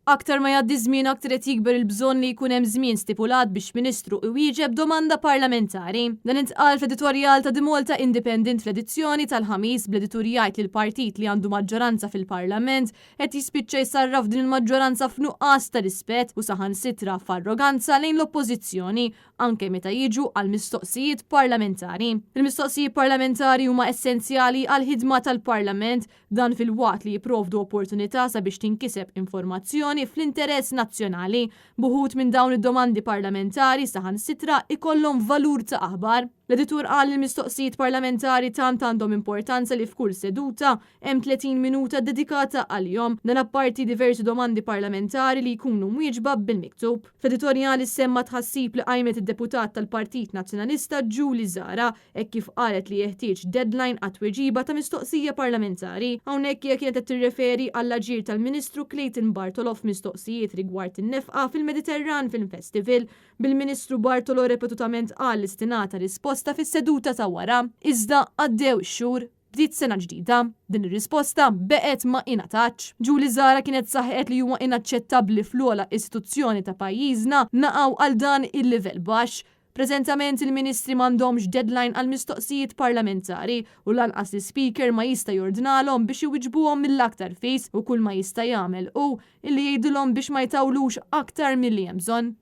Aktar ma jgħaddi żmien aktar qed jikber il-bżonn li jkun hemm żmien stipulat biex Ministru iwieġeb domanda parlamentari. Dan intqal fl-editorjal ta' The Malta Independent fl-edizzjoni tal-Ħamis bl-editur jgħid li l-partit li għandu maġġoranza fil-Parlament qed jispiċċa jsarraf din il-maġġoranza f'nuqqas ta' rispett u saħansitra f'arroganza lejn l-Oppożizzjoni anke meta jiġu għal mistoqsijiet parlamentari. Il-mistoqsijiet parlamentari huma essenzjali għall-ħidma tal-Parlament Dan filwaqt li jipprovdu opportunità sabiex tinkiseb informazzjoni fl-interess nazzjonali, b'uħud minn dawn id-domandi parlamentari saħansitra ikollhom valur ta' aħbar. L-editur qal li l-mistoqsijiet parlamentari tant għandhom importanza li f'kull seduta hemm 30 minuta dedikata għalihom. Dan apparti diversi domandi parlamentari li jkunu mwieġba bil-miktub. Fl-editorjal issemma tħassib li qajmet id-deputat tal-Partit Nazzjonalista Julie Zahra hekk kif qalet li jeħtieġ deadline għat-tweġiba ta' mistoqsija parlamentari. Hawnhekk hija kienet qed tirreferi għall-aġir tal-Ministru Clayton Bartolo f'mistoqsijiet rigward in-nefqa fil-Mediterran Film Festival, bil-Ministru Bartolo repetutament qal li se tingħata risposta fis-seduta ta' wara. Iżda għaddew ix-xhur. Bdiet sena ġdida. Din ir-risposta beqgħet ma ingħatatx. Julie Zahra kienet saħqet li huwa inaċċettabbli fl-ogħla istituzzjoni ta' pajjiżna naqgħu għal dan il-livell baxx. Preżentament il-Ministri m'għandhomx deadline għall-mistoqsijiet parlamentari u lanqas l-Ispeaker ma jista' jordnalhom biex iwiġbuhom mill-aktar fis u kull ma jista' jagħmel hu illi jgħidilhom biex ma jtawlux aktar milli hemm bżonn.